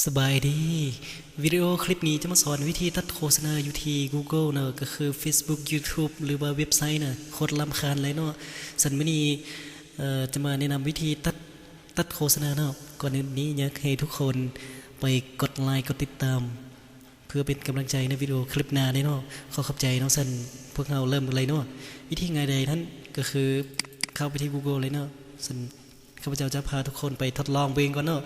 ສະບາຍດີ. ວິດີໂອຄລິບນີ້ຈະມາສອນວິທີຕັດໂຄສະນາຢູ່ທີ່ Google ເນາະ, ກໍຄື Facebook YouTube ຫຼືວ່າເວັບໄຊນະ, ໂຄດລຳຄານເລີຍເນາະ. ຊັ້ນມື້ນີ້ ເອີ ຈະມາແນະນຳວິທີຕັດ ຕັດໂຄສະນາເນາະ. ກ່ອນອື່ນນີ້ຢາກໃຫ້ທຸກຄົນໄປກົດໄລກ໌ ກົດຕິດຕາມ ເພື່ອເປັນກຳລັງໃຈໃນວິດີໂອຄລິບໜ້າເດ້ເນາະ. ຂໍຂອບໃຈເນາະ. ຊັ້ນພວກເຮົາເລີ່ມກັນເລີຍເນາະ. ວິທີງ່າຍດາຍນັ້ນກໍຄືເຂົ້າໄປທີ່ Google ເລີຍເນາະ. ຊັ້ນຂ້າພະເຈົ້າຈະພາທຸກຄົນໄປທົດລອງເບິ່ງກ່ອນເນາະ,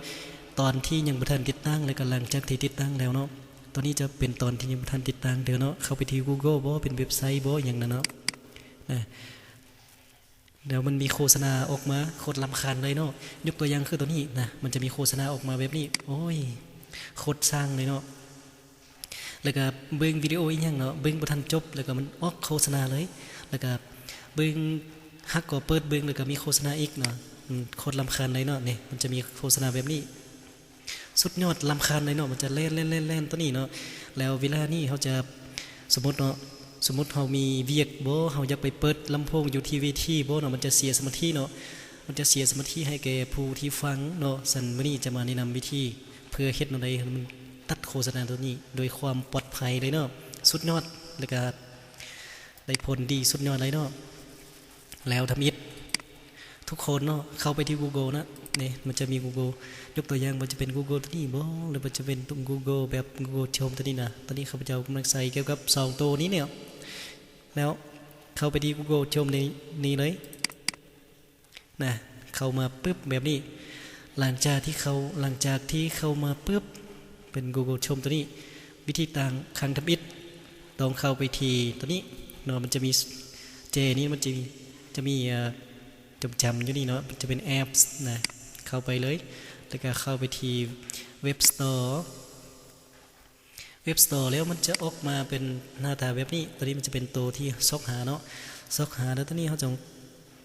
ຕອນທີ່ຍັງບໍ່ທັນຕິດຕັ້ງ ແລະກໍຫຼັງຈາກທີ່ຕິດຕັ້ງແລ້ວເນາະ. ຕອນນີ້ຈະເປັນຕອນທີ່ຍັງບໍ່ທັນຕິດຕັ້ງເທື່ອເນາະ. ເຂົ້າໄປທີ່ Google ບໍ່ ເປັນເວັບໄຊບໍ່ ຫຍັງນະເນາະ ນະ. ແລ້ວມັນມີໂຄສະນາອອກມາໂຄດລຳຄານເລີຍເນາະ. ຍົກຕົວຢ່າງຄືໂຕນີ້ນະ, ມັນຈະມີໂຄສະນາອອກມາແບບນີ້. ໂອ້ຍ ໂຄດຊ່າງເລີຍເນາະ. ແລ້ວກະເບິ່ງວິດີໂອອີ່ຫຍັງເນາະ, ເບິ່ງບໍ່ທັນຈົບ ແລ້ວກະມັນອອກໂຄສະນາເລີຍ. ແລ້ວກະເບິ່ງ ຫາກກໍເປີດເບິ່ງ ແລ້ວກະມີໂຄສະນາອີກເນາະ. ອືມ ໂຄດລຳຄານເລີຍເນາະ. ນີ້ ມັນຈະມີໂຄສະນາແບບນີ້. ສຸດຍອດລຳຄານເລີຍເນາະ, ມັນຈະແລ່ນໆໆໆ ໂຕນີ້ເນາະ. ແລ້ວເວລານີ້ເຮົາຈະ ສົມມຸດເນາະ, ສົມມຸດເຮົາມີວຽກບໍ ເຮົາຢາກໄປເປີດລຳໂພງຢູ່ທີ່ເວທີບໍເນາະ, ມັນຈະເສຍສະມາທິເນາະ, ມັນຈະເສຍສະມາທິໃຫ້ແກ່ຜູ້ທີ່ຟັງເນາະ. ຊັ້ນມື້ນີ້ຈະມາແນະນຳວິທີເພື່ອເຮັດແນວໃດໃຫ້ມັນຕັດໂຄສະນາໂຕນີ້ໂດຍຄວາມປອດໄພເລີຍເນາະ. ສຸດຍອດ ແລ້ວກະໄດ້ຜົນດີສຸດຍອດເລີຍເນາະ. ແລ້ວທຳອິດ ທຸກຄົນເນາະ ເຂົ້າໄປທີ່ Google ນະ. ນີ້ ມັນຈະມີ Google ຍົກຕົວຢ່າງວ່າຈະເປັນ Google ໂຕນີ້ບໍ ຫຼືວ່າຈະເປັນ Google ແບບ Google Chrome ໂຕນີ້ນະ. ຕອນນີ້ຂ້າພະເຈົ້າກຳລັງໃສ່ກ່ຽວກັບສອງໂຕນີ້ເນາະ. ແລ້ວເຂົ້າໄປທີ່ Google Chrome ນີ້ ນີ້ເລີຍນະ. ເຂົ້າມາປຶບແບບນີ້, ຫຼັງຈາກທີ່ເຂົ້າ ຫຼັງຈາກທີ່ເຂົ້າມາປຶບ ເປັນ Google Chrome ໂຕນີ້, ວິທີຕັ້ງຄັ້ງທຳອິດ ຕ້ອງເຂົ້າໄປທີ່ໂຕນີ້ເນາະ. ມັນຈະມີແຈນີ້ ມັນຈະມີ ຈະມີ ເອີ ຈົມຈຳຢູ່ນີ້ເນາະ, ມັນຈະເປັນ Apps ນະ. ເຂົ້າໄປເລີຍ ແລ້ວກະເຂົ້າໄປທີ່ Web Store. Web Store ແລ້ວມັນຈະອອກມາເປັນໜ້າຕາແບບນີ້. ໂຕນີ້ມັນຈະເປັນໂຕທີ່ຊອກຫາເນາະ, ຊອກຫາ. ແລ້ວໂຕນີ້ເຮົາຕ້ອງ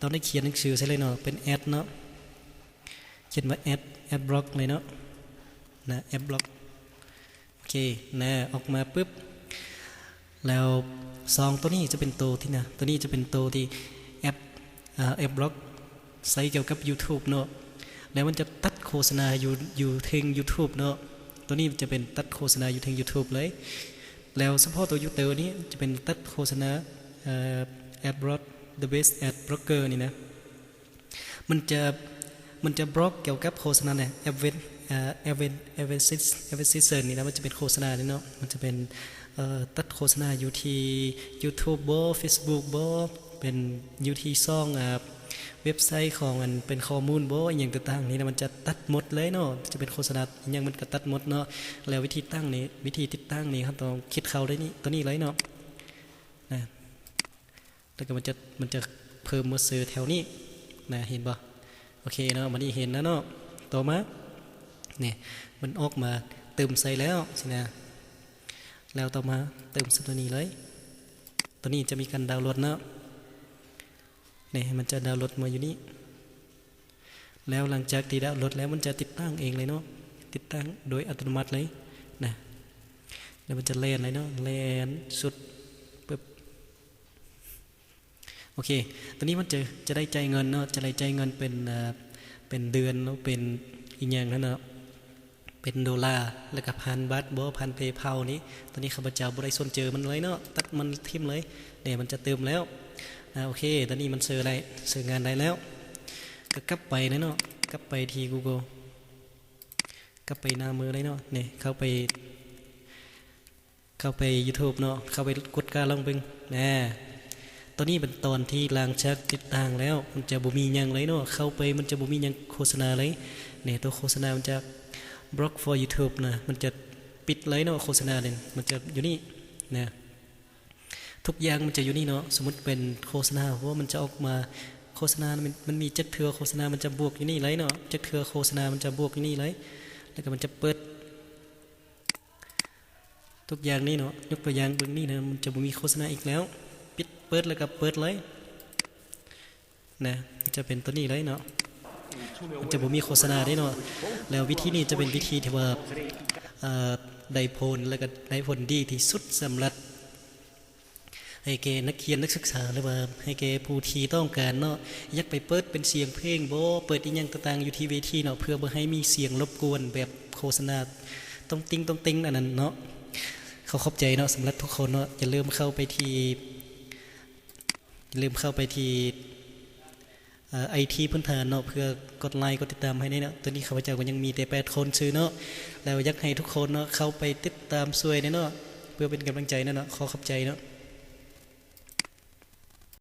ຕ້ອງໄດ້ຂຽນໜັງສືໃສ່ເລີຍເນາະ, ເປັນ Ad ເນາະ, ຂຽນວ່າ Ad Adblock ເລີຍເນາະ ນະ, Adblock. ໂອເຄ ນະ, ອອກມາປຶບ ແລ້ວສອງໂຕນີ້ຈະເປັນໂຕທີ່ນະ, ໂຕນີ້ຈະເປັນໂຕທີ່ Ad ເອີ Adblock ໃຊ້ກ່ຽວກັບ YouTube ເນາະ. ແລ້ວມັນຈະຕັດໂຄສະນາຢູ່ ຢູ່ເທິງ YouTube ເນາະ. ໂຕນີ້ຈະເປັນຕັດໂຄສະນາຢູ່ເທິງ YouTube ເລີຍ. ແລ້ວສະເພາະໂຕ User ນີ້ຈະເປັນຕັດໂຄສະນາ ເອີ Adblock The Best Ad Blocker ນີ້ນະ. ມັນຈະ ມັນຈະບລັອກກ່ຽວກັບໂຄສະນາແຫຼະ Adver ເອີ Adver Advertis Advertiser ນີ້ນະ. ມັນຈະເປັນໂຄສະນາເດ້ເນາະ, ມັນຈະເປັນ ເອີ ຕັດໂຄສະນາຢູ່ທີ່ YouTube ບໍ Facebook ບໍ ເປັນຢູ່ທີ່ຊ່ອງ ເອີ ເວັບໄຊຂອງອັນເປັນຂໍ້ມູນບໍ ອີ່ຫຍັງຕ່າງໆນີ້ນະ, ມັນຈະຕັດໝົດເລີຍເນາະ. ຈະເປັນໂຄສະນາອີ່ຫຍັງມັນກະຕັດໝົດເນາະ. ແລ້ວວິທີຕັ້ງນີ້ ວິທີຕິດຕັ້ງນີ້ ເຮົາຕ້ອງຄລິກເຂົ້າໄດ້ນີ້ ໂຕນີ້ເລີຍເນາະ ນະ. ແລ້ວກໍມັນຈະ ມັນຈະເພີ່ມມາເຊີແຖວນີ້ນະ, ເຫັນບໍ່? ໂອເຄເນາະ, ບັດນີ້ເຫັນແລ້ວເນາະ. ຕໍ່ມາ ນີ້ ມັນອອກມາເຕີມໃສ່ແລ້ວຊີ້ນະ. ແລ້ວຕໍ່ມາເຕີມໃສ່ໂຕນີ້ເລີຍ, ໂຕນີ້ຈະມີການດາວໂຫຼດເນາະ. ນີ້ ມັນຈະດາວໂຫຼດມາຢູ່ນີ້. ແລ້ວຫຼັງຈາກທີ່ດາວໂຫຼດແລ້ວ ມັນຈະຕິດຕັ້ງເອງເລີຍເນາະ, ຕິດຕັ້ງໂດຍອັດຕະໂນມັດເລີຍນະ. ແລ້ວມັນຈະແລ່ນເລີຍເນາະ, ແລ່ນສຸດປຶບ. ໂອເຄ ຕອນນີ້ມັນຈະ ຈະໄດ້ຈ່າຍເງິນເນາະ, ຈະໄດ້ຈ່າຍເງິນເປັນ ເປັນເດືອນເນາະ, ເປັນອີ່ຫຍັງຫັ້ນເນາະ, ເປັນໂດລາ ແລ້ວກະຜ່ານບັດບໍ ຜ່ານ PayPal ນີ້. ຕອນນີ້ຂ້າພະເຈົ້າບໍ່ໄດ້ສົນເຈີມັນເລີຍເນາະ, ຕັດມັນຖິ້ມເລີຍ. ເດ ມັນຈະຕື່ມແລ້ວ. ອາ ໂອເຄ ຕອນນີ້ມັນເຊີໄດ້ ເຊີງານໄດ້ແລ້ວ. ກະກັບໄປເນາະ, ກັບໄປທີ່ Google, ກັບໄປໜ້າມືເລີຍເນາະ. ນີ້ ເຂົ້າໄປ ເຂົ້າໄປ YouTube ເນາະ, ເຂົ້າໄປກົດກາລອງເບິ່ງ. ອາ ຕອນນີ້ເປັນຕອນທີ່ຫຼັງຈາກຕິດຕັ້ງແລ້ວ ມັນຈະບໍ່ມີຫຍັງເລີຍເນາະ, ເຂົ້າໄປມັນຈະບໍ່ມີຫຍັງໂຄສະນາເລີຍ. ນີ້ ໂຕໂຄສະນາມັນຈະ Block for YouTube ນະ, ມັນຈະປິດເລີຍເນາະ ໂຄສະນານີ້, ມັນຈະຢູ່ນີ້ນະ. ທຸກຢ່າງມັນຈະຢູ່ນີ້ເນາະ. ສົມມຸດເປັນໂຄສະນາ ໂຫ ມັນຈະອອກມາ ໂຄສະນາ ມັນ ມັນມີຈັກເທື່ອໂຄສະນາ ມັນຈະບວກຢູ່ນີ້ເລີຍເນາະ, ຈັກເທື່ອໂຄສະນາ ມັນຈະບວກຢູ່ນີ້ເລີຍ. ແລ້ວກໍມັນຈະເປີດ ທຸກຢ່າງນີ້ເນາະ, ຍົກຕົວຢ່າງເບິ່ງນີ້ນະ, ມັນຈະບໍ່ມີໂຄສະນາອີກແລ້ວ. ປິດ ເປີດ ແລ້ວກໍເປີດເລີຍນະ, ຈະເປັນໂຕນີ້ເລີຍເນາະ, ມັນຈະບໍ່ມີໂຄສະນາເດ້ເນາະ. ແລ້ວວິທີນີ້ຈະເປັນວິທີທີ່ວ່າ ເອີ ໄດ້ຜົນ ແລ້ວກໍໄດ້ຜົນດີທີ່ສຸດສຳລັບ ເ ໃຫ້ແກ່ນັກຮຽນນັກສຶກສາ ຫຼືວ່າໃຫ້ແກ່ຜູ້ທີ່ຕ້ອງການເນາະ ຢາກໄປເປີດເປັນສຽງເພງບໍ ເປີດອີ່ຫຍັງຕ່າງໆຢູ່ທີ່ເວທີເນາະ ເພື່ອບໍ່ໃຫ້ມີສຽງລົບກວນແບບໂຄສະນາຕ້ອງຕິງຕ້ອງຕິງອັນນັ້ນເນາະ. ຂໍຂອບໃຈເນາະ ສຳລັບທຸກຄົນເນາະ. ຢ່າລືມເຂົ້າໄປທີ່ ຢ່າລືມເຂົ້າໄປທີ່ ເອີ ໄອທີພື້ນຖານເນາະ ເພື່ອກົດໄລກົດຕິດຕາມໃຫ້ແດ່ເນາະ. ຕອນນີ້ຂ້າພະເຈົ້າກໍຍັງມີແຕ່ແປດຄົນຊື່ເນາະ ແລ້ວຢາກໃຫ້ທຸກຄົນເນາະ ເຂົ້າໄປຕິດຕາມຊ່ວຍແດ່ເນາະ ເພື່ອເປັນກຳລັງໃຈແດ່ເນາະ. ຂໍຂອບໃຈເນາະ.